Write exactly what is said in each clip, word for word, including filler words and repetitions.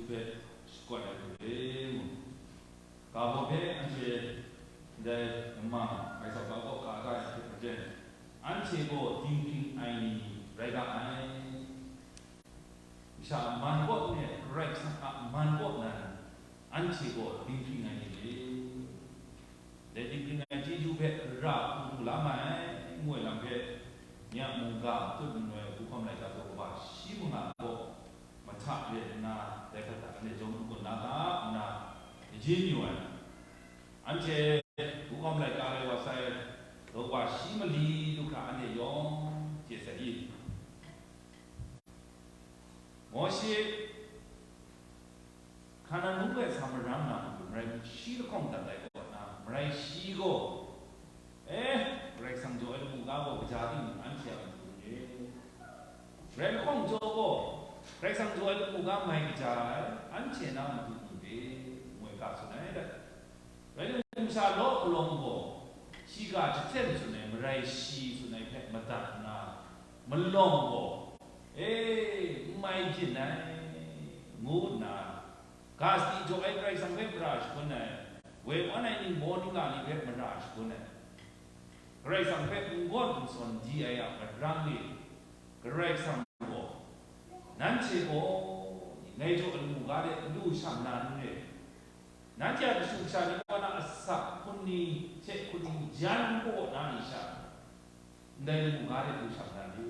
hpe shakawn ai hku re mu. Ga baw hpe anhte ndai lama Kaisa ga kaw ka ga ai hte maren, anhte gaw dinghpring ai ni rai ga ai. Masha a man kaw n-, Karai Kasang a man kaw nan, anhte gaw dinghpring ai ni re. Dai dinghpring ai chyeju hpe ra hku du la ma ai, ngu ai lam hpe, nye a mungga matut manoi hkawm laika daw kaba shi manga gaw mahta re nna, dai hkra hta anhte jawm n-gun na ga nna, n-gun yu ai. Anhte hkawm laika rai wa sai, daw kaba shi mali du hkra anhte yawng chye sai i? Mawshe Hkanan mung hpe sa marang na matu, marai shi lahkawng dat ai kaw na, marai shi gaw, eh, Karai Kasang jaw ai lamu ga gaw kaja ting anhte a matu re. Marai lahkawng jaw gaw, Karai Kasang jaw ai lamu ga mai kaja ai, anhte na matu re, ngu ai ga tsun ai dat. Rai timung, masha law palawng gaw, shi ga jahten tsun ai, marai shi tsun ai hpe madat nna, malawng gaw, e, n mai byin ai, ngu nna, ga sadi jaw ai Karai Kasang hpe mara shagun ai, woi awn ai ningbaw ningla ni hpe mara shagun ai, Karai Kasang hpe n-gawn n-sawn di ai a marang e, Karai Kasang gaw, nanhte gaw, ngai jaw ai lamu ga de n lu shang na n re, nanhte a kashu kasha ni kaw na asak hkun ni hte hkun ni jan n kaw na ni sha, ndai lamu ga de lu shang na re?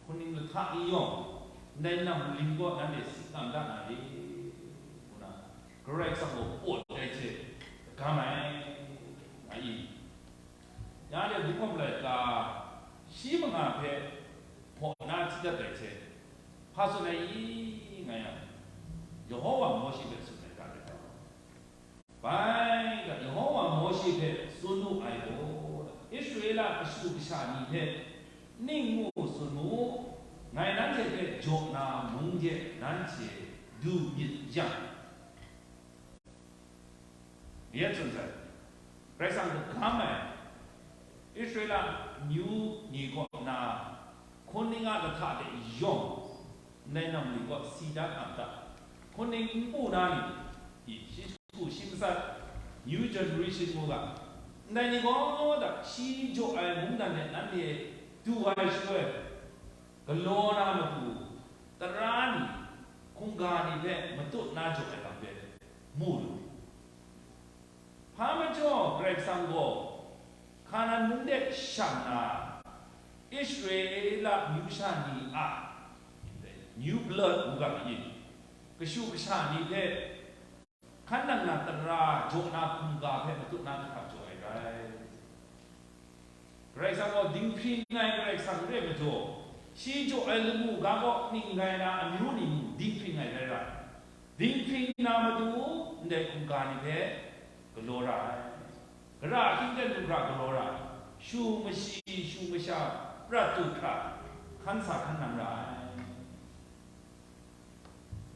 Hkun ni lahta ni yawng, ndai nam maling kaw nanhte si ngam da na re? Ngu na, Karai Kasang gaw pawt ai hte gam ai, nga i. Ya de, Bukhawm laika shi manga hpe hpaw na hti dat ai hte, hpa tsun ai i, nga yang, Yehova Mawshe hpe tsun ai ga rai. Bai ga, Yehova Mawshe hpe tsun wu ai gaw, Israela kashu kasha ni hpe ning mu tsun mu, ngai nanhte hpe jaw na mung de nanhte du myit yang, Myit tsun sai, Karai Kasang hkam ai, Israela amyu ni kaw na, hkun ning a lahta de yawng, ndai nam ni kaw si dat a ta? Hkun ning n pu na ni, i, shi hku shi matsat, new generation ngu ga, ndai ni gaw da, shi jaw ai mungdan de nanhte du ai shaloi, galaw na matu, tara ni, hkungga ni hpe matut na jaw ai lam hpe mu lu. Hpa majaw Karai Kasang gaw Hkanan mung de shang na, Israela amyu sha ni a new blood ngu ga ni, kashu kasha ni hpe hkan nang na tara jaw na hkungga hpe matut na kahkap jaw ai rai. Karai Kasang gaw dinghpring ai Karai Kasang re majaw, shi jaw ai lamu ga kaw ning rai na amyu ni mung dinghpring ai rai ra ai. Dinghpring na matu ndai hkungga ni hpe galaw ra ai. Gara hkying ten du hkra galaw ra ai. Shu mashi, shu masha, prat du hkra, hkan sa hkan nang ra ai.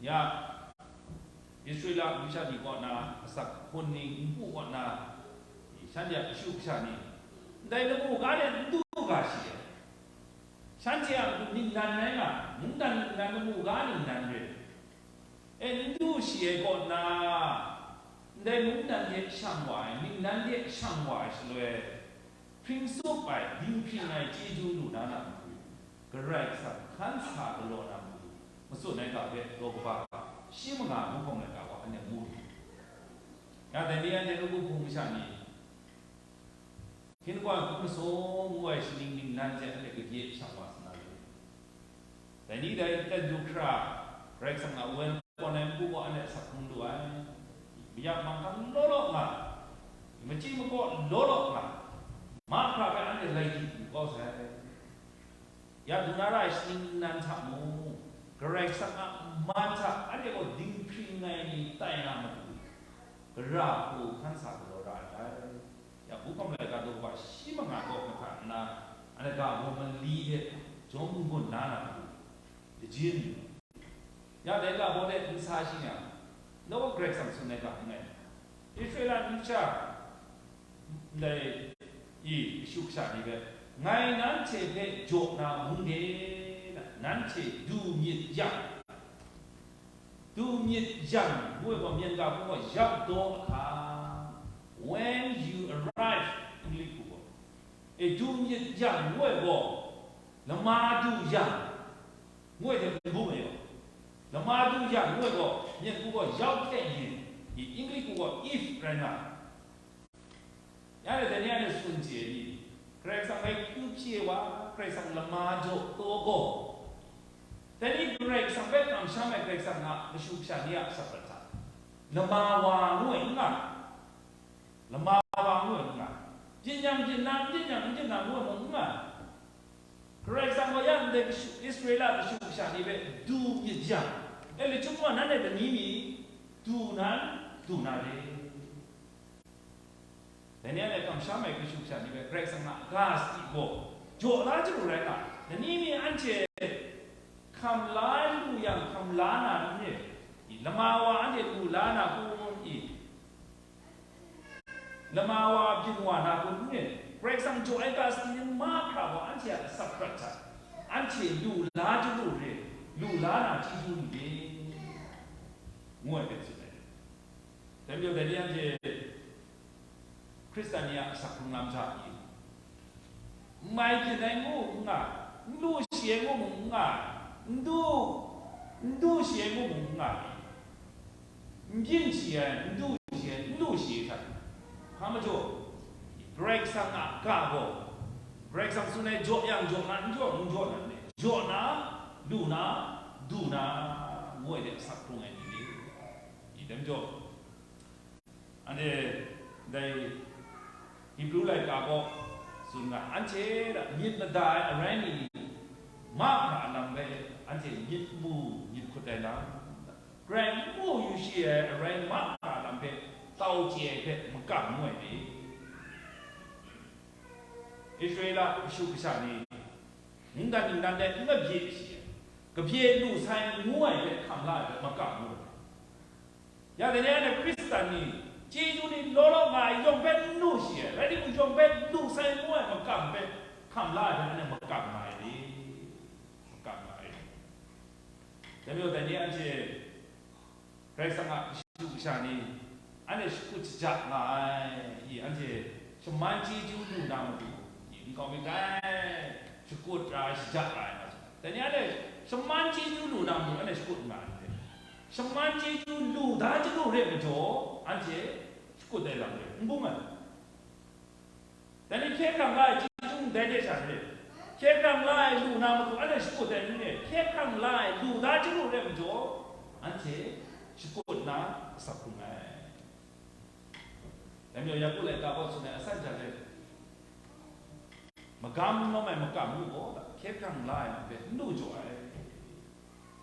Ya, Israela amyu sha ni kaw na asak hkun ning n pu kaw na, shanhte a kashu kasha ni, ndai lamu ga de n du ga shi ai. Shanhte a matu ningnan rai nga, mungdan ningnan, lamu ga ningnan re. E, n du shi ai kaw na, ndai mungdan de shang wa ai, ningnan de shang wa ai shaloi, hpring tsup ai, dinghpring ai chyeju lu na na matu, Karai Kasang hkan sa galaw na matu, matsun ai ga hpe daw kaba shi manga Bukhawm laika gaw anhte mu lu. Ya, dai ni anhte nawku hpung masha ni, hkin kau ai hpung masum ngu ai shaning ningnan hte anhte kagye shang wa sa na lu. Dai ni dai n-, n-, du hkra, Karai Kasang a wen kawn ai npu gaw anhte asak hkrung lu ai. Mayam manghkang law law nga, machyi makaw law law nga, mahkra hpe anhte lai di lu kau sai. Ya du na ra ai shaning ningnan hta mung, Karai Kasang a man hta anhte gaw dinghpring ai ni tai nga matu, gara hku hkan sa galaw ra ai. Ya, Bukhawm laika daw kaba shi manga kaw mahta nna, anhte ga gaw mali hte jawm n-gun na na matu, lajin yu. Ya, dai ga baw de n sa shi yang, nawku Karai Kasang tsun ai ga langai, Israela amyu sha ndai i kashu kasha ni hpe, ngai nanhte hpe jaw na mung de, nanhte du myit yang, du myit yang ngu ai gaw, myen ga hku gaw, yap daw ahkang. When you arrive, English hku gaw. E, du myit yang ngu ai gaw, lama du yang ngu ai hte n bung ai gaw. Lama du yang ngu ai gaw, myen hku gaw, yap hte yin, i English hku gaw, if rai nga ai. Ya le, dai ni a le tsun chye ai ni, Karai Kasang hpe kyu hpye wa, Karai Kasang lama jaw taw gaw, dai ni Karai Kasang hpe kamsham ai Karai Kasang a kashu kasha ni a asak hta, lama wa ngu ai n nga ai, lama wa ngu ai n nga ai, byin yang byin na, n byin yang n byin na ngu ai mung n nga ai. Karai Kasang gaw ya ndai kashu, Israela kashu kasha ni hpe du myit yang, e, lachyum wa, nanhte dai ni mi du na, du na re. Dai ni a le kamsham ai kashu kasha ni hpe Karai Kasang a ga sadi gaw jaw la jaru rai nga ai. Dai ni mi anhte hkam la lu yang hkam la na n re? I, lama wa anhte lu la na kun i? Lama wa byin wa na kun n re? Karai Kasang jaw ai ga sadi ni mahkra gaw anhte a asak prat hta, anhte lu la jaru re, lu la na chyeju n re? Ngu ai hpe tsun ai. Dai majaw, dai ni anhte Hkristan ni a asak hkrung lam hta i, n mai byin ai ngu n nga, n lu shi ai ngu mung n nga, n du, n du shi ai ngu mung n nga, n byin shi ai, n du shi ai, n lu shi ai hta, hpa majaw, Karai Kasang a ga gaw, Karai Kasang tsun ai, jaw yang jaw na, n jaw, n jaw na, jaw na, lu na, du na, ngu ai de asak hkrung ai ni le. I, dai majaw, anhte dai Hibru laika gaw tsun nga, anhte hta myit mada ai arai ni mahkra a lam hpe anhte myit mu myit hkut ai lam, Karai n mu yu shi ai arai mahkra a lam hpe tau chye ai hpe makam ngu ai ni? Israela kashu kasha ni mungdan ningnan de n kabye shi ai, kabye lu sai ngu ai hpe hkam la ai hpe makam ngu ai. Ya, dai ni a le Hkristan ni, chyeju ni law law nga ai yawng hpe n lu shi ai, rai timung, yawng hpe lu sai ngu ai makam hpe hkam la ai hpe, anhte makam nga ai ni? Makam nga ai ni? Dai majaw, dai ni anhte Karai Kasang a kashu kasha ni, anhte shakut shaja nga ai, i, anhte shaman chyeju lu na matu, i, nkau mi grai shakut ra ai, shaja ra ai nga. Dai ni a le shaman chyeju lu na matu, anhte shakut nga ai. Shaman chyeju lu da jaru re majaw, anhte shakut ai lam re, n bung ai. Dai ni hkye hkrang la ai chyeju ndai de sha re. Hkye hkrang la ai lu na matu, anhte shakut ai n re. Hkye hkrang la ai lu da jaru re majaw, anhte shakut na asak hkrung ai. Dai majaw, Yaku laika gaw tsun ai, asan hta re, magam n lawm ai makam ngu gaw, hkye hkrang la ai lam hpe n lu jaw ai.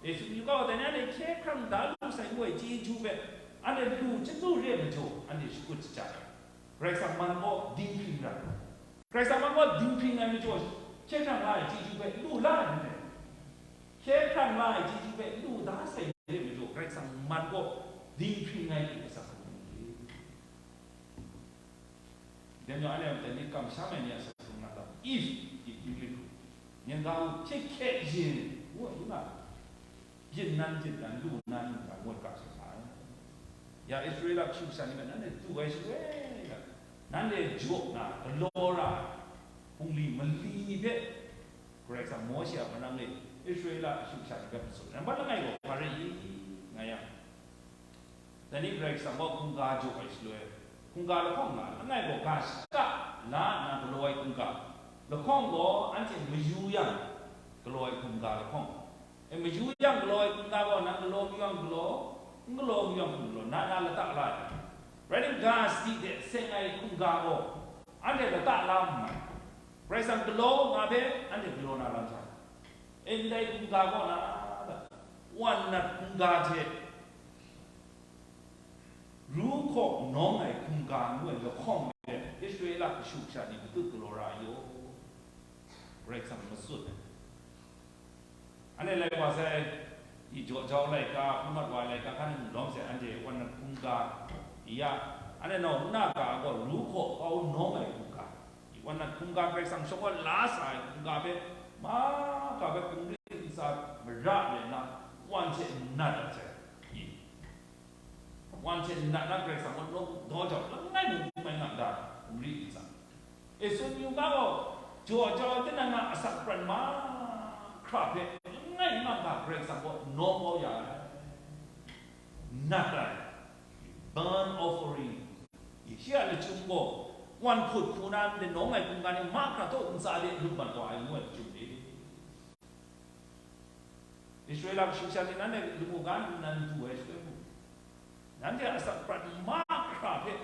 E, tsun yu ga, dai ni anhte hkye hkrang da lu sai ngu ai chyeju hpe anhte lu chyalu re majaw, anhte shakut shaja ai. Karai Kasang man gaw dinghpring ra ai. Karai Kasang man gaw dinghpring ai majaw, hkye hkrang la ai chyeju hpe lu la ai n rai. Hkye hkrang la ai chyeju hpe lu da sai re majaw, Karai Kasang man gaw dinghpring ai hte asak hkrung ai. Dai majaw, anhte a matu ni kamsham ai ni a asak hkrung nga ta, if, if you will. Myen ga hku hpyi hkye yin, ngu ai, ngu nga, byin nan byin nan, lu nan lu nan, ngu ai ga sha sa ai. Ya Israela kashu kasha ni hpe nanhte du ai shaloi, nanhte jaw na galaw ra ai hpungli mali hpe Karai Kasang Mawshe a marang e Israela kashu kasha ni hpe matsun ai. Nambat langai gaw hpa rai i, nga yang, dai ni Karai Kasang gaw hkungga jaw ai shaloi, hkungga lahkawng nga, langai gaw ga shaka la nna galaw ai hkungga, lahkawng gaw anhte mayu yang galaw ai hkungga lahkawng. E, mayu yang galaw ai hkungga gaw, nang galaw mayu yang galaw, n galaw mayu yang n galaw, na na lata la ai. Rai timung, ga sadi hte seng ai hkungga gaw, anhte lata la n mai. Karai Kasang galaw nga hpe anhte galaw na lam hta, e, ndai hkungga kaw na, wan nat hkungga hte ru hkaw nawng ai hkungga ngu ai lahkawng hpe Israela kashu kasha ni matut galaw ra ai yaw, Karai Kasang matsun ai. Anhte lai wa sai, i jaw jau laika, hpung mat wa ai laika hkan hte lawm sai, anhte wan nat hkungga, i ya, anhte nau nna ga gaw ru hkaw kau nawng ai hkungga, i wan nat hkungga, Karai Kasang shawng la sa ai hkungga hpe, mahkra hpe hpung rin ntsa mara re nna, wan hte nat ai hte, i hte nat na Karai Kasang kaw nawng daw jau, langai mung mai nga ndai hkungri ntsa. E, tsun yu ga gaw, jaw jau tinang a asak prat mahkra hpe langai nga ga Karai Kasang kaw nawng kau ya ai, nat ai, burnt offering, shi a lachyum gaw wan hput hpu na ndai nawng ai hkungga ni mahkra taw ntsa de lup mat wa ai ngu ai lachyum re. Israela kashu sha ni nanhte lamu ga nnan du ai shaloi mung, nanhte a asak prat mahkra hpe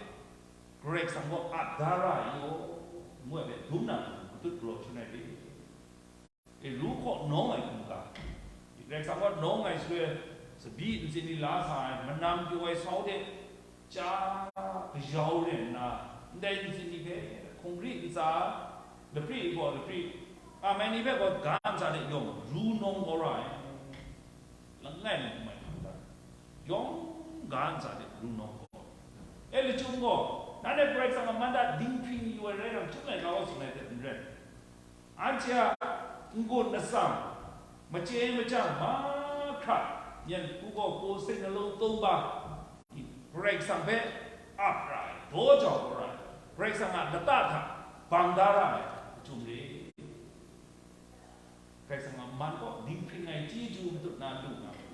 Karai Kasang gaw ap da ra ai law, ngu ai hpe dum na matut galaw shangai re. E, ru hkaw nawng ai hkungga, Karai Kasang gaw nawng ai shaloi, tsabyi ntsin ni la sa ai, manam pyaw ai sau de, Cha kajau ren nna, ndai ntsin ni hpe hkungri ntsa, lapri gaw lapri, a mai ni hpe gaw ga ntsa de yawng ru nawng kau ra ai. Langai mi hkum ai hkungga, yawng ga ntsa de ru nawng kau. E, lachyum gaw, nanhte Karai Kasang a man da dinghpring yu ai rai yang, chyum laika wa tsun ai hte n rai. Anhte a n-gun atsam, machye machyang mahkra, myen hku gaw, paw seng nalung tungba, Karai Kasang hpe ap ra ai, daw jau kau ra ai, Karai Kasang a lata hta bang da ra ai, lachyum re. Karai Kasang a man kaw dinghpring ai chyeju matut na lu nga ai.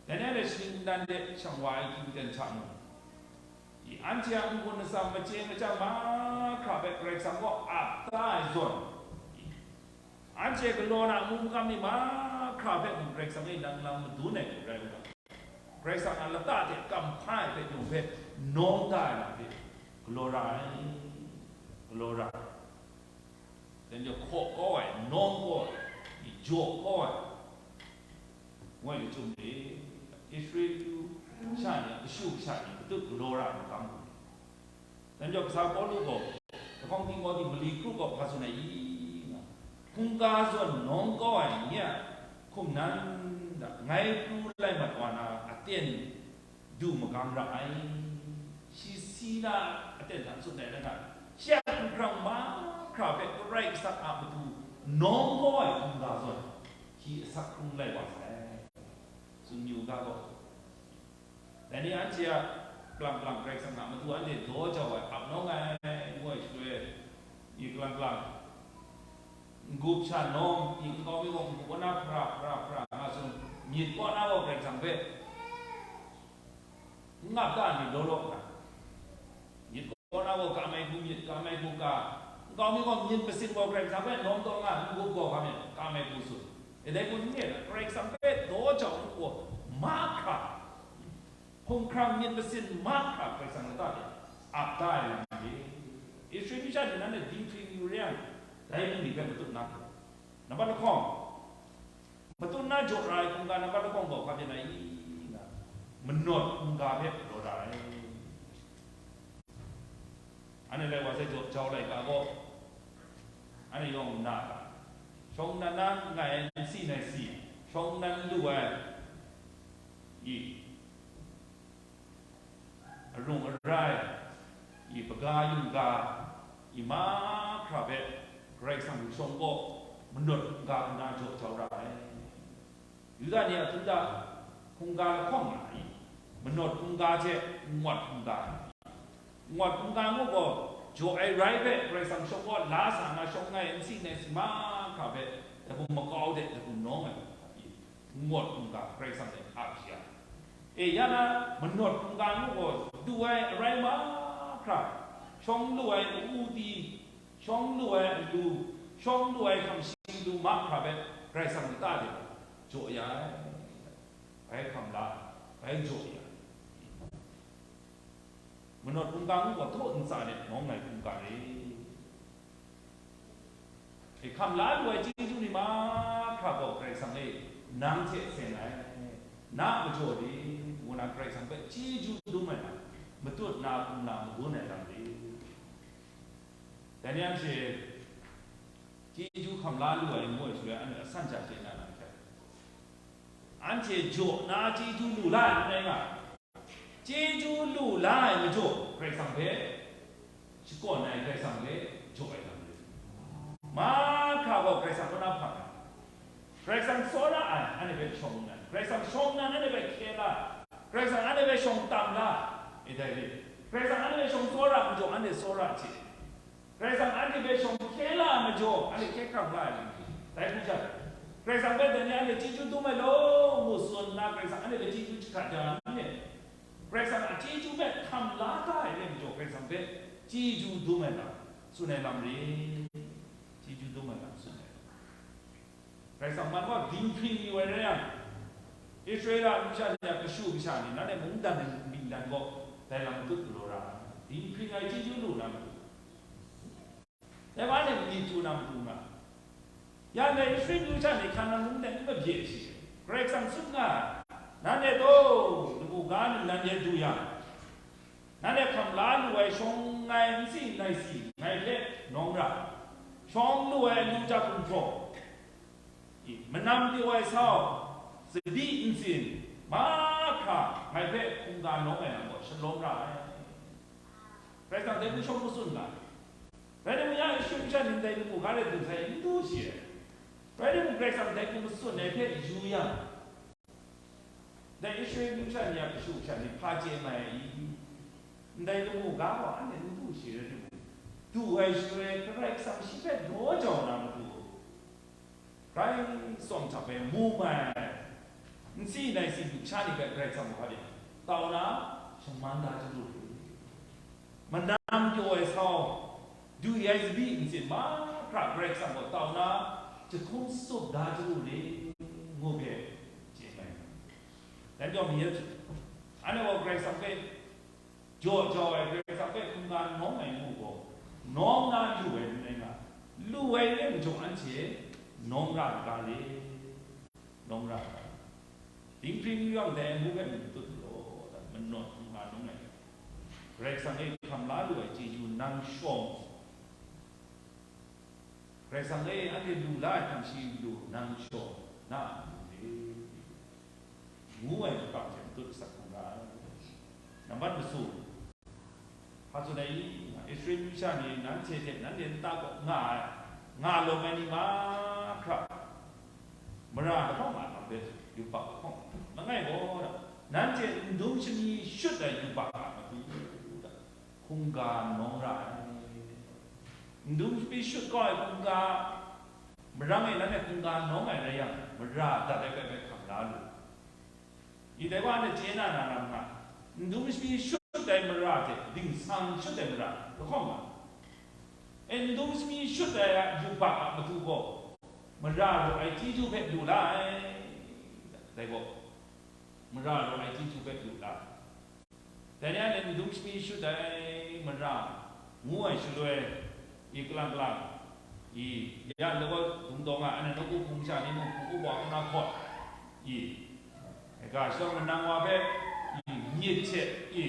Daniel e shaning nnan de shang wa ai hkying ten hta mung, i, anhte a n-gun atsam, machye machyang mahkra hpe Karai Kasang gaw ap da ai zawn, i, anhte galaw na amu makam ni mahkra hpe mung Karai Kasang e nang lam madun ai hku rai u ga, Karai Kasang a lata hte kam hpa ai hpe yawng hpe nawng da ai lam hpe galaw ra ai, galaw ra ai. Dai majaw hkaw kau ai, nawng kau ai, jaw kau ai, ngu ai lachyum re. Israelu sha ni a kashu kasha ni matut galaw ra ai magam hku. Dai majaw kasa Pawlu gaw lahkawng Timohti mali kru gaw hpa tsun ai i nga, hkungga zawn nawng kau ai ni a hkum nan, ngai pru lai mat wa na aten du magam ra ai. Shi si na aten hta tsun ai rai nga, shi a hkrang mahkra hpe Karai Kasang a matu nawng kau ai hkungga zawn, shi asak hkrung lai wa sai, tsun yu ga gaw. Dai ni anhte a kalang kalang Karai Kasang a matu anhte daw jau ai, ap nawng ai, ngu ai shaloi, i kalang kalang, n-gup sha nawng, i nkau mi gaw n-gup kaw na hpra hpra hpra nga tsun, myit kaw na gaw Karai Kasang hpe n ap da ni law law hkra, myit kaw na gaw kam ai hku myit, kam ai hku ka, nkau mi gaw myit masin gaw Karai Kasang hpe nawng taw nga, n-gup gaw hpa myit, kam ai hku tsun. E dai hku n re ai, Karai Kasang hpe daw jau ai gaw mahkra, hkungga myit masin mahkra Karai Kasang lata de ap da ai lam re. Israel masha ni nanhte dinghpring yu re yang, dai ni hpe matut na hkrum. Nambat lahkawng, matut na jaw ra ai hkungga nambat lahkawng gaw hpa byin ai i nga, manawt hkungga hpe galaw ra ai. Anhte lai wa sai jaw jau laika gaw, anhte yawng nna, shawng nnan na n-ngai ai, n si nai si, shawng nnan lu ai, i, arung arai, i, hpaga yungga, i, mahkra hpe Karai Kasang shawng gaw manawt n ga nna jaw jau ra ai. Yuda ni a hkungga, hkungga lahkawng nga ai, manawt hkungga hte nwat hkungga, nwat hkungga ngu gaw, jaw ai rai hpe Karai Kasang shawng gaw la sa nga shawng ngai n si nai si mahkra hpe, dai hpung makau de dai hpung nawng ai, nwat hkungga Karai Kasang hte ap ya. E, ya na, manawt hkungga ngu gaw, du ai arai mahkra, shawng lu ai u di, shawng lu ai alu, shawng lu ai hkam shing lu mahkra hpe Karai Kasang lata de jaw ya ai, bai hkam la ai, bai jaw ya ai. Manawt hkungga ngu gaw, htaw ntsa de nawng ai hkungga re. E, hkam la lu ai chyeju ni mahkra gaw Karai Kasang e, nang hte seng ai, na a majaw ni, ngu na Karai Kasang hpe chyeju dum ai lam, matut na hkum na madun ai lam re. Dai ni anhte chyeju hkam la lu ai ngu ai shaloi, anhte asan hta chye na na hte, anhte jaw na chyeju lu la ai n rai nga, chyeju lu la ai majaw Karai Kasang hpe shakawn ai, Karai Kasang hpe jaw ai lam rai. Mahkra gaw Karai Kasang kaw na hpang ai, Karai Kasang tsawra ai, anhte hpe shawng nnan, Karai Kasang shawng nnan anhte hpe hkye la ai, Karai Kasang anhte hpe shawng tam la, e dai re. Karai Kasang anhte hpe shawng tsawra majaw, anhte tsawra hte. Karai Kasang anhte hpe shawng hkye la ai majaw, anhte hkye hkrang la ai lam hte. Dai hku jan, Karai Kasang hpe dai ni anhte chyeju dum ai law, ngu tsun nna, Karai Kasang anhte hpe chyeju jahkrat ja ai ni, Karai Kasang a chyeju hpe hkam la da ai re majaw, Karai Kasang hpe chyeju dum ai lam, tsun ai lam re. Chyeju dum ai lam tsun ai lam. Karai Kasang man gaw dinghpring yu ai rai yang, Israela numsha ni a kashu kasha ni, nanhte mungdan ningdan gaw dai lam matut galaw ra ai. Dinghpring ai chyeju lu na matu. Dai wa ni myit chyu na matu nga. Yang dai Israel numsha ni Hkanan mung de n kabye shi. Karai Kasang tsun nga ai, nanhte gaw, lamu ga ningdan de du yang, nanhte hkam la lu ai shawng ngai nsi nai si ngai hpe nawng ra, shawng lu ai lu jahkum htaw, manam pyaw ai sau, tsabyi ntsin, mahkra ngai hpe hkungga nawng ai lam gaw shalawm ra ai. Karai Kasang dai hku shawng hku tsun ga ai. Rai timung, ya Israel masha ni ndai lamu ga de du sai n du shi ai. Rai timung, Karai Kasang dai hku matsun ai hpe yu yang, dai Israel masha ni a kashu kasha ni hpa chye mai ai i? Ndai lamu ga gaw anhte n du shi rai timung, du ai shaloi Karai Kasang shi hpe daw jau na matu, grai tsawm hta e mu mai ai, nsi nai si du sha ni hpe Karai Kasang gaw hpa de tau na shaman da jaru re. Manam pyaw ai sau, du ai tsabyi ntsin mahkra Karai Kasang gaw tau na jahkum tsup da jaru re, ngu hpe chye mai. Dai majaw, mi ya, anhte gaw Karai Kasang hpe jaw jau ai, Karai Kasang hpe hkungga nawng ai ngu gaw, nawng na lu ai n rai nga, lu ai re majaw, anhte nawng ra n ga le? Nawng ra n ga. Dinghpring yu yang dai amu hpe matut law, manawn hkungga nawng ai, Karai Kasang e hkam la lu ai chyeju nang shawng, Karai Kasang e anhte lu la ai hpang shi lu nang shawng na a matu re? Ngu ai makam hte matut asak hkungga ai. Nambat masum, hpa tsun ai i, Israel masha ni nanhte hte nanhte nta kaw nga ai, nga lawm ai ni mahkra, mara lahkawng a lam hpe yubak lahkawng, langai gaw, nanhte ndum shani shut ai yubak a matu, hkungga nawng ra ai. Ndum shani shut kau ai hkungga, marang e nanhte hkungga nawng ai rai yang, mara dat ai hpe hpe hkam la lu. I dai wa, anhte chye na na lam nga, ndum shani shut ai mara hte dingsang shut ai mara lahkawng nga. E, ndum shani shut ai a yubak a matu gaw, mara raw ai chyeju hpe lu la ai. Dai gaw, mara raw ai chyeju hpe lu la ai. Dai ni a ndum shani shut ai mara ngu ai shaloi, i kalang kalang, i ya lawa dung dawng a, anhte nawku hpung sha ni mung hpung up wa hkra hkawt, i ga shadawn manang wa hpe, i myit hte, i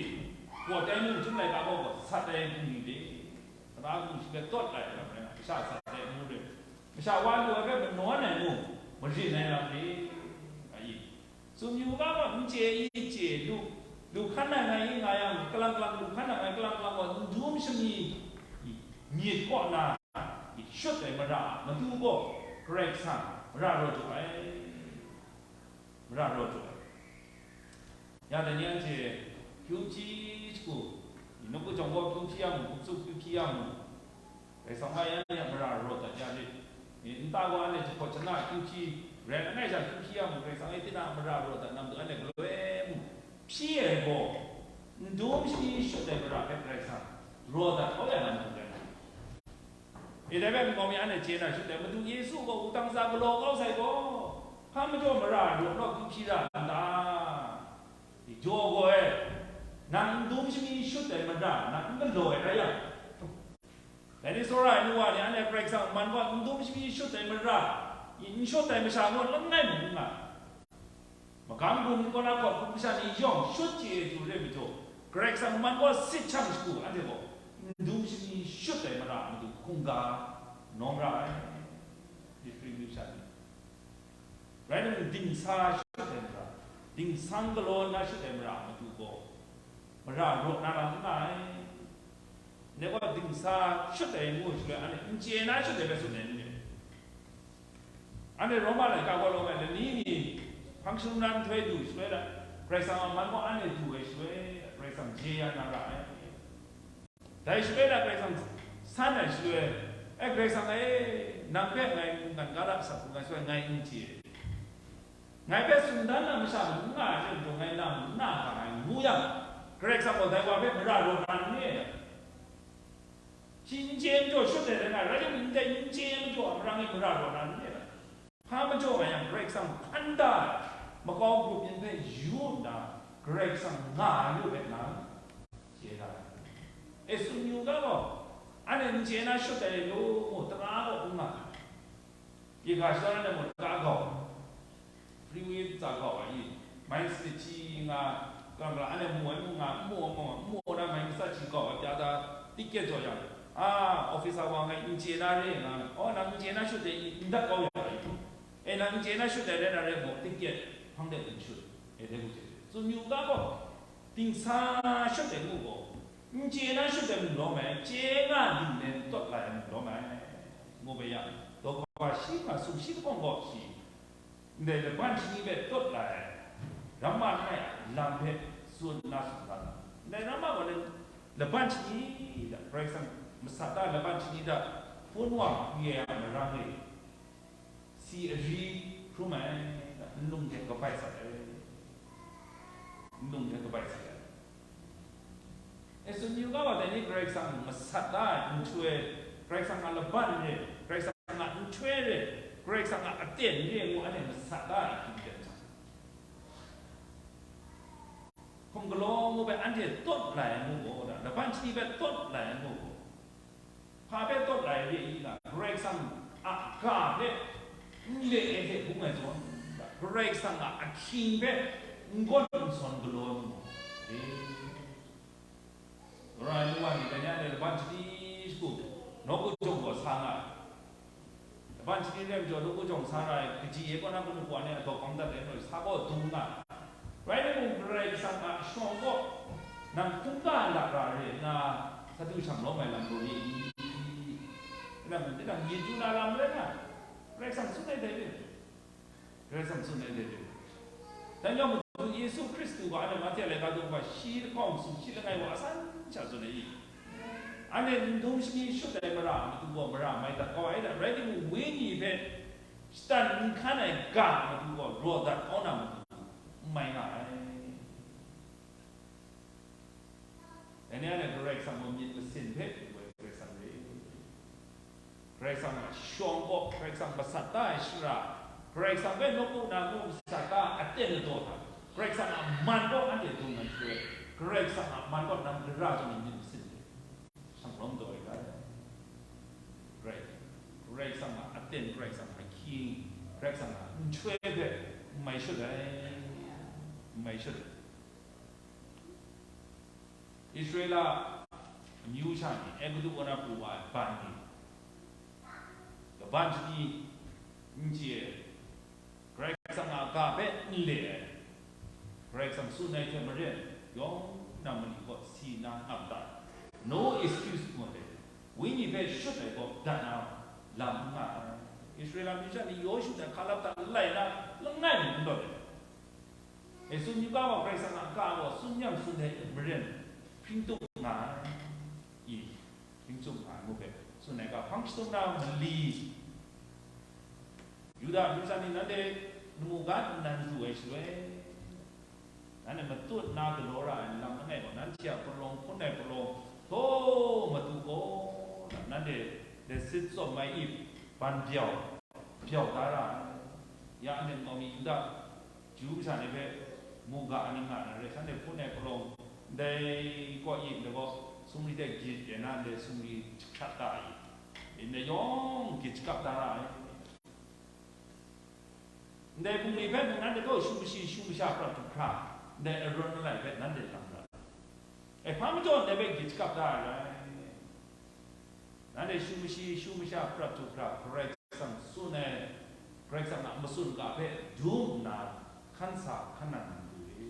pawt ai nu chyum laika gaw gaw sat ai bungli de, tara bungli shi hpe tawt ai lam rai nga, masha sat ai amu re, masha wa lu ai hpe manawn ai nu, marin ai lam re, a i. Tsun yu ga gaw, n chye i chye, lu, lu hkan ai ngai i nga yang, kalang kalang lu hkan ai ngai, kalang kalang gaw, ndum shani myit kaw na shut ai mara a matu gaw, Karai Kasang mara raw jaw ai, mara raw jaw ai. Ya dai ni anhte hpyu hpyi shagu, nawku jawng gaw hpyu hpyi ya mu, gumsuk hpyu hpyi ya mu, Karai Kasang a yan ya mara raw dat ya lit. Nta gaw anhte jahpawt jana hpyu hpyi rai langai sha, hpyu hpyi ya mu, Karai Kasang e tinang mara raw dat na matu anhte galoi mu, hpyi ai gaw, ndum shani shut ai mara hpe Karai Kasang raw dat kau ya na matu rai. E dai hpe nkau mi anhte chye na shut ai, Madu Yesu gaw wudang tsa galaw kau sai gaw, hpa majaw mara raw law hpyu hpyi ra n ta? Jaw gaw e, nang ndum shani shut ai mara nang n galaw ai rai yang, dai ni tsawra ai nu wa ni, anhte Karai Kasang a man gaw ndum shani shut ai mara, n shut ai masha gaw langai mung n nga. Magam gun kaw na hkawt hpung masha ni yawng shut chye ai hte re majaw, Karai Kasang a man gaw sit shang shagu anhte gaw ndum shani shut ai mara matu hkungga nawng ra ai. Myit hpring masha ni. Rai nme, dingsa shut ai mara, dingsang galaw nna shut ai mara matu gaw, mara raw na lam n nga ai. Ndai gaw dingsa shut ai ngu shaloi, anhte n chye na shut ai hpe tsun ai n re? Anhte Roma laika gaw lawm ai lani ni hpang shangun na nhtoi du shaloi hta, Karai Kasang a man gaw anhte du ai shaloi, Karai Kasang je ya na ra ai. Dai shaloi na Karai Kasang san ai shaloi, e Karai Kasang e, nang hpe ngai mungkan ga da asak hku ngai soi ngai n chye. Ngai hpe sumdan na masha n nga ai hte mung ngai nang n na ga ai ngu yang, Karai Kasang gaw dai wa hpe mara raw na n re? Shi n chye ai majaw shut ai rai nga, rai timung, ndai n chye ai majaw a marang e mara raw na n re? Hpa majaw nga yang, Karai Kasang hkan da ai makau grup yin hpe yu nna, Karai Kasang nga ai lu hpe nang chye da ai. E, tsun yu ga gaw, anhte n chye na shut ai lu mu, tara gaw n nga ai. Pyi ga shadawn ai mu, tara gau ai. Freeway tsa gau ai, mai sanit hti nga, kalang kalang anhte mu ai mu nga, n mu ai mu nga, n mu na mai matsat hti gau ai pya da, ticket jaw yang, a, officer wa ngai n chye na re nga, aw, nang n chye na shut de i, n dat kau ya ai. E, nang n chye na shut ai rai na rai gaw, ticket hpang de n shut, e, dai hku chye. Tsun yu ga gaw, dingsa shut ai ngu gaw, n chye na shut ai mung lawm ai, chye nga lu nna tawt lai ai mung lawm ai, ngu bai yang, daw kaba shi nga sumshi lahkawng gaw shi, ndai laban shani hpe tawt lai ai, ramma langai a lam hpe tsun nna tsun ga ai. Ndai ramma gaw laban shani hta, Karai Kasang masat da laban shani hta hpun wa kwi ai a marang e, si ari hkrum ai, nlung hte kabai sat ai, nlung hte kabai sat ai. E, tsun yu ga wa, dai ni Karai Kasang masat da ai nhtoi, Karai Kasang a laban re, Karai Kasang a nhtoi re, Karai Kasang a aten re ngu anhte masat da ai hkying ten hta, hkum galaw ngu hpe anhte tawt lai ai ngu gaw, laban shani hpe tawt lai ai ngu gaw, hpa hpe tawt lai re i na, Karai Kasang a ga hpe n le ai hte bung ai zawn, Karai Kasang a ahkying hpe n gawn n sawn galaw ai mu gaw, e, Karai nu wa ni, dai ni a laban shani shagu, nawku jawng gaw sa nga ai. Laban shani rai majaw, nawku jawng sa ra ai, kaji e kaw na kanu kawa ni a daw kawng dat ai ngu, sa gaw dung nga ai. Rai timung, Karai Kasang a shawng gaw nang hkungga lat ra re nna, sa du shang lawm ai lam gaw re i? Tinang, tinang, yin chyu na lam rai nga ai. Karai Kasang tsun ai dai re. Karai Kasang tsun ai dai re. Dan yawng Madu Yesu Hkristu gaw anhte Mahte a laika daw kaba shi lahkawng sumshi langai wa asan sha tsun ai i? Anhte n dum shani shut ai mara a matu gaw mara mai dat kau ai da, rai timung, Wenyi hpe shatan n hkan ai ga a matu gaw raw dat kau na matu n mai nga ai. Dai ni a na Karai Kasang gaw myit masin hpe pru ai Karai Kasang re. Karai Kasang a shawng gaw, Karai Kasang masat da ai shara, Karai Kasang hpe nawku na ngu masat da ai aten ladaw hta, Karai Kasang a man gaw anhte dung ai shaloi, Karai Kasang a man gaw nang gara zawn myit masin hpe shang lawm taw ai ga. Karai, Karai Kasang a aten, Karai Kasang a ahkying, Karai Kasang a nhtoi hpe n mai shut ai, n mai shut ai. Israela amyu sha ni, Egutu kaw na pru wa ai ban ni, kaban shani n chye ai, Karai Kasang a ga hpe n le ai, Karai Kasang tsun ai hte maren, yawng na mali kaw si na ngam ta, no excuse ngu ai, Wenyi hpe shut ai gaw dat na lam n nga ai. Israela amyu sha ni Yawshu hta hkalap hta lai na langai mi n lawt ai. E, tsun yu ga wa, Karai Kasang a ga gaw tsun yang tsun ai maren, hpring tup nga ai, i, hpring tup nga ai ngu hpe tsun ai ga hpang shadawn na mali, Yuda amyu sha ni nanhte lamu ga nnan du ai shaloi, nanhte matut na galaw ra ai lam langai gaw, nanhte a palawng hpun ai palawng htaw matu gaw, nanhte dai sit tsawm ai ip ban byau, byau da ra ai. Ya anhte nkau mi Yuda Ju masha ni hpe mu ga ai ni nga na re, shanhte hpun ai palawng, ndai kaw yin de gaw, sumri hte gyit e na, ndai sumri jahkrat da ai, ndai yawng gyit shakap da ra ai. Ndai bungli hpe mung nanhte gaw shu mashi, shu masha prat hkra, ndai arawn malai hpe nanhte lam ra ai. E, hpa majaw ndai hpe gyit shakap da ai rai? Nanhte shu mashi, shu masha prat hkra, Karai Kasang tsun ai, Karai Kasang a matsun ga hpe dum nna, hkan sa hkan nang nang du e.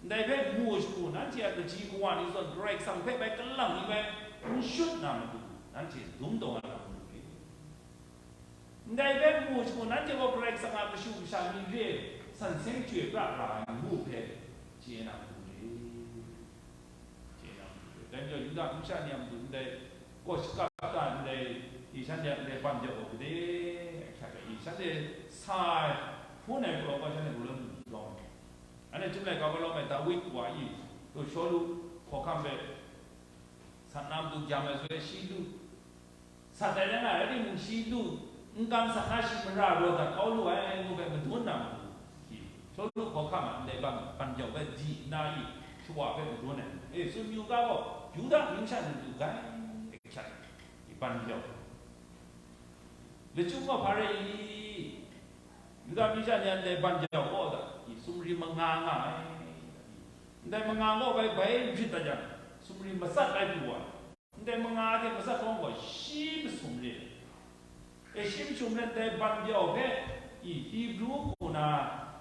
Ndai hpe mu shagu, nanhte a kaji kawa ni zawn Karai Kasang hpe bai kalang ni bai n shut na matu, nanhte dum taw nga na matu re. Ndai hpe mu shagu, nanhte gaw Karai Kasang a kashu kasha ni re, san seng chyoi pra ra ai ngu hpe chye na matu re. Chye na matu re. Dai majaw, Yuda masha ni a matu ndai kaw shakap ta ndai, i shanhte a ndai ban jau gaw gade ahkyak ai, i shanhte sa ai, hpun ai palawng gaw shanhte gaw lawm lawm. Anhte chyum laika gaw lawm ai, Dawi wa i, to Shawlu hkawhkam hpe sat na matu gyam ai shaloi, shi lu, sat ai rai nga ai, rai timung, shi lu n kam sat na, shi mara raw dat kau lu ai, ngu hpe madun na matu, i, Shawlu hkawhkam a ndai ban, ban jau hpe di nna i, shawa hpe madun ai. E, tsun yu ga gaw, Yuda amyu sha ni lu gai, e, hkyak, i, ban jau. Lachyum gaw hpa rai i? Yuda amyu sha ni a ndai ban jau gaw da, i, sumri manga nga ai. Ndai manga gaw bai, bai rit dat jang, sumri matsat ai pru wa. Ndai manga hte matsat hkawng gaw shi masum re. E, shi masum re, ndai ban jau hpe, i, Hibru hku na,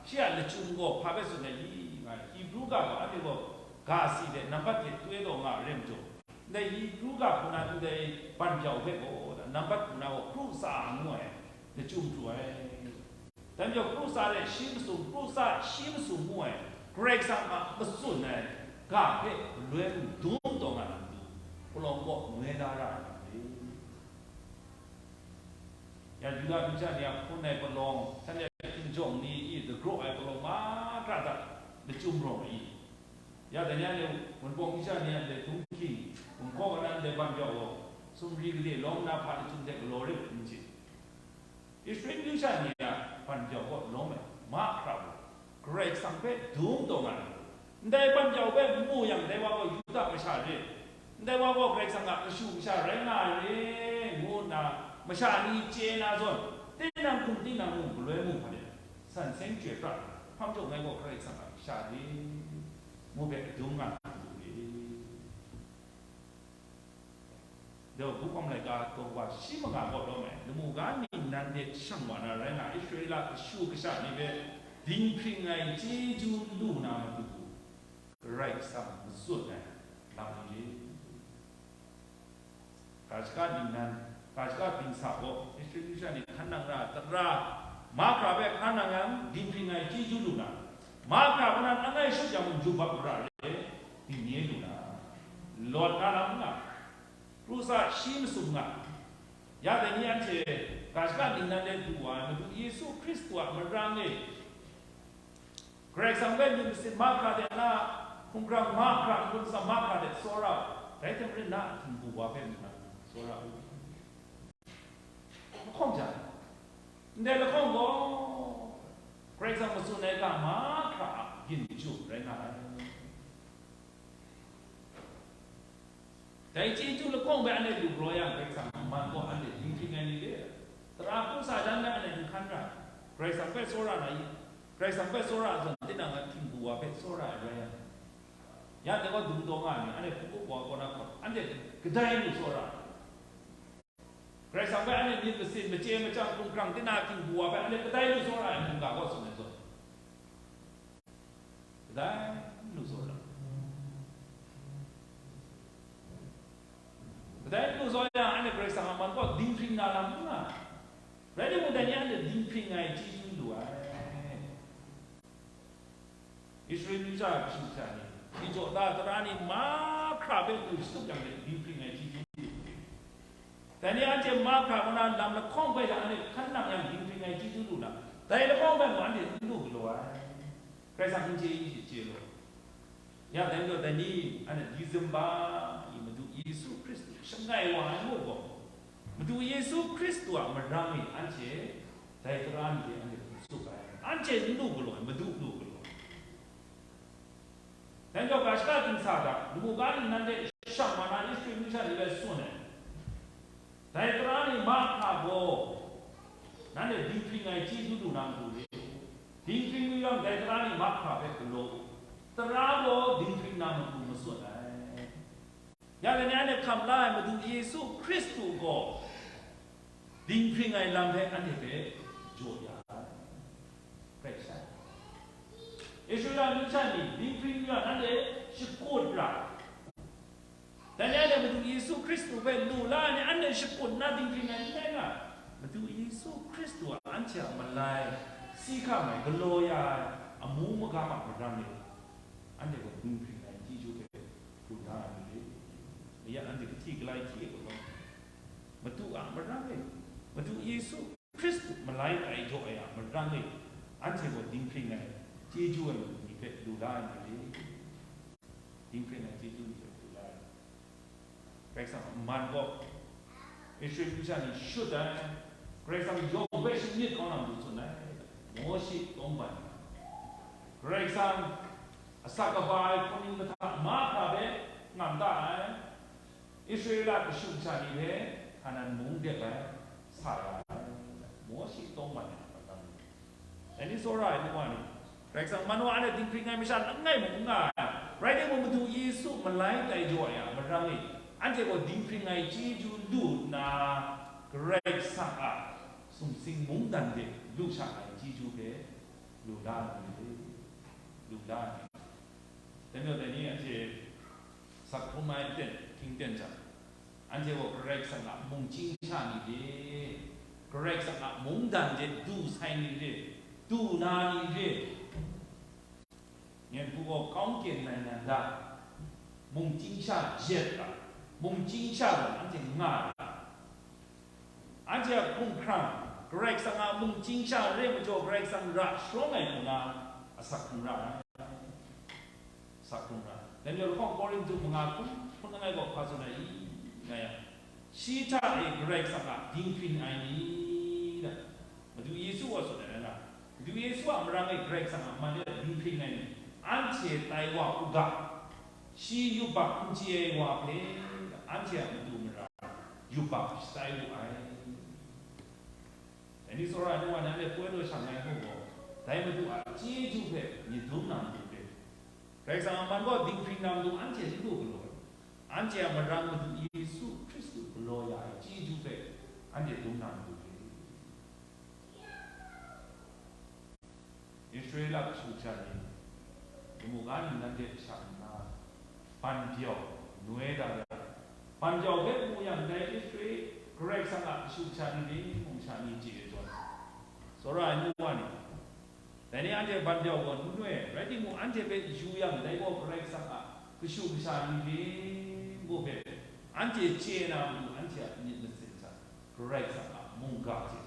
shi a lachyum gaw hpa hpe tsun ai i, nga ai, Hibru ga gaw anhte gaw ga si hte nambat hte twe taw nga ai rai majaw, ndai Hibru ga hku na ndai ban jau hpe gaw, nambat hku na gaw kru tsa ngu ai, lachyum pru ai. Dai majaw, kru tsa hte shi masum, kru tsa shi masum ngu ai, Karai Kasang a matsun ai ga hpe galoi mung dum taw nga na matu, palawng kaw noi da ra ai lam re. Ya, Yuda amyu sha ni a hpun ai palawng, shanhte a hkinjawng ni i dagraw ai palawng mahkra hta lachyum rawng ai i? Ya, dai ni a le, Wunpawng amyu sha ni a le, Tunghking, Wunhkaw kanan le ban jau gaw, sumri gade lawm na hpa lachyum hte galaw re ai n chye. Israel amyu sha ni a ban jau kaw lawm ai mahkra gaw, Karai Kasang hpe dum taw nga ai. Ndai ban jau hpe mu yang, dai wa gaw Yuda masha re, ndai wa gaw Karai Kasang a kashu kasha rai nga ai re, ngu nna masha ni chye na zawn, tinang hkum tinang mung, galoi mung hpa de, san seng chyoi pra, hpa majaw ngai gaw Karai Kasang a kasha re, ngu hpe dum nga na matu re. Dai gaw, Bup Hkawm laika taw wa shi manga gaw lawm ai, lamu ga ningnan de shang wa na rai nga, Israela kashu kasha ni hpe dinghpring ai chyeju lu na matu, Karai Kasang matsun ai lam ni re. Ga shaka ningnan, ga shaka bingsa gaw, Israel amyu sha ni hkan nang ra, tara mahkra hpe hkan nang yang, dinghpring ai chyeju lu na, mahkra hpe nan langai shut yang, jubak ra re, bingye lu na, lawt na lam nga, kru tsa shi masum nga. Ya dai ni anhte ga shaka ningnan de du wa ai Madu Yesu Hkristu a marang e, Karai Kasang hpe myit masin mahkra de na, hkumhkrang mahkra, n-gun atsam mahkra de tsawra u, dai hte maren na a htingbu wa hpe mung tsawra u. Lahkawng hta, ndai lahkawng gaw Karai Kasang matsun ai ga mahkra a ginjum rai nga ai. Dai chyeju lahkawng hpe anhte lu galaw yang, Karai Kasang a man gaw anhte dinghpring ai ni re ai. Tara hpung sa jan hpe anhte n hkan ra, Karai Kasang hpe tsawra na i? Karai Kasang hpe tsawra ai zawn, tinang a htingbu wa hpe tsawra ai rai yang, ya dai gaw dum taw nga ai ni, anhte hpung up wa kaw na hkawt, anhte kadai lu tsawra ai. Karai Kasang hpe anhte myit masin, machye machyang, hkumhkrang, tinang a htingbu wa hpe anhte kadai lu tsawra ai mungga gaw tsun ai zawn, kadai lu tsawra. Kadai lu tsawra yang, anhte Karai Kasang a man gaw dinghpring na lam n nga ai. Rai timung, dai ni anhte dinghpring ai chyeju lu ai. Israel amyu sha kashu kasha ni, i jaw ta tara ni mahkra hpe lu shatup yang, dinghpring ai chyeju lu ai. Dai ni anhte mahkra kaw na lam lahkawng hpe hta anhte hkan nang yang, dinghpring ai chyeju lu na, dai lahkawng hpe mung anhte n lu galaw ai. Karai Kasang n chye i, chye law. Ya dai majaw, dai ni anhte December i Madu Yesu Hkristu shangai wa ai ngu gaw, Madu Yesu Hkristu a marang e anhte dai tara ni hte anhte hpung tsup ai, anhte n lu galaw ai, Madu lu galaw ai. Dai majaw, ga shaka dingsa hta, lamu ga ningnan de shang wa na, Israel amyu sha ni hpe tsun ai, dai tara ni mahkra gaw nanhte dinghpring ai chyeju lu na matu re. Dinghpring yu yang, dai tara ni mahkra hpe galaw u, tara gaw dinghpring na matu matsun ai. Ya, dai ni anhte hkam la ai Madu Yesu Hkristu gaw dinghpring ai lam hpe anhte hpe jaw ya ai. Prai sha, Israela amyu sha ni dinghpring ya, nanhte shakut ra. Dai ni anhte Madu Yesu Hkristu hpe lu la ai ni, anhte shakut nna dinghpring ai n rai nga. Madu Yesu Hkristu a anhte a malai si hkam ai, galaw ya ai amu magam a marang e, anhte gaw dinghpring ai chyeju hpe lu na ai ni re. Mayat anhte kahti galai hti ai gaw, Madu a marang e, Madu Yesu Hkristu malai tai jaw ai a marang e, anhte gaw dinghpring ai chyeju ai ni hpe lu la ai ni re. Dinghpring ai chyeju ni hpe lu la ai. Karai Kasang a man gaw Israel kasha ni shut ai, Karai Kasang yawng hpe shangyit kau na matu tsun ai, Mawshe tawngban. Karai Kasang asak kaba ai hpung mahkra hpe ngam da ai, Israela kashu kasha ni hpe Hkanan mung dep ai, sa ya ai, Mawshe tawngban ai a marang e. Dai ni tsawra ai nu wa ni, Karai Kasang man wa anhte dinghpring ai masha langai mung n nga ai. Rai timung, Madu Yesu malai tai jaw ai a marang e, anhte gaw dinghpring ai chyeju lu nna, Karai Kasang a sumsing mungdan de lu sha ai chyeju hpe lu la ai ni, lu la ai ni. Dai majaw, dai ni anhte asak hkrum ai ten, hkying ten jang, anhte gaw Karai Kasang a mungchying sha ni re, Karai Kasang a mungdan de du sai ni re, du na ni re, nyen hku gaw kaungkyen nai nan da, mungchying sha jet ga, mungchying sha gaw anhte nga ai. Anhte a hkumhkrang, Karai Kasang a mungchying sha re majaw, Karai Kasang ra sharawng ai hku na asak hkrum ra ai. Asak hkrum ra ai. Dai majaw lahkawng Korinhtu manga hkun hkun langai gaw hpa tsun ai i, nga yang, shi hta e Karai Kasang a dinghpring ai ni, da, Madu Yesu gaw tsun ai na, Madu Yesu a marang e Karai Kasang a man e dinghpring ai ni, anhte tai wa u ga, shi yubak n chye ai wa hpe anhte a matu mara yubak shatai wu ai. Dai ni tsawra ai nu wa, nanhte poi daw shang ai hku gaw, dai Madu a chyeju hpe myit dum na matu hpe, Karai Kasang a man gaw dinghpring na matu anhte n lu galaw ai. Anhte a marang Madu Yesu Hkristu galaw ya ai chyeju hpe anhte dum na matu hpe. Israela kashu kasha ni, lamu ga ningnan de shang nna, ban byau noi da ai. Ban byau hpe mu yang, dai Israel Karai Kasang a kashu kasha ni, dai mung sha ni chye ai zawn, tsawra ai nu wa ni, dai ni anhte ban byau gaw n noi ai, rai timung, anhte hpe yu yang, dai gaw Karai Kasang a kashu kasha ni, dai ngu hpe anhte chye na matu, anhte a myit masin hta Karai Kasang a mungga hte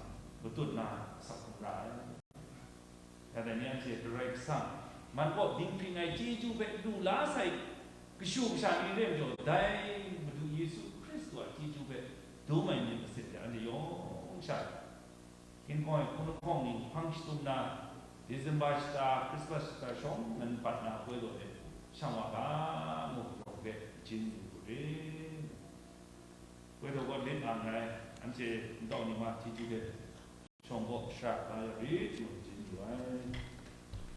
matut na asak hkrum ra ai. Ya dai ni anhte Karai Kasang man gaw dinghpring ai chyeju hpe lu la sai kashu kasha ni re majaw, dai Madu Yesu Hkristu a chyeju hpe dum ai myit masin hte anhte yawng sha hkinghkawng ai hpung lahkawng ni hpang shatum na, December shata, Christmas shata shawng nnan bat na poi daw de, shang wa ga, ngu jawng hpe jin lu hku re. Poi daw gaw lit nga ai, anhte ntau ni ma chyeju hte shawng gaw shara kata ya rit ngu jin lu ai.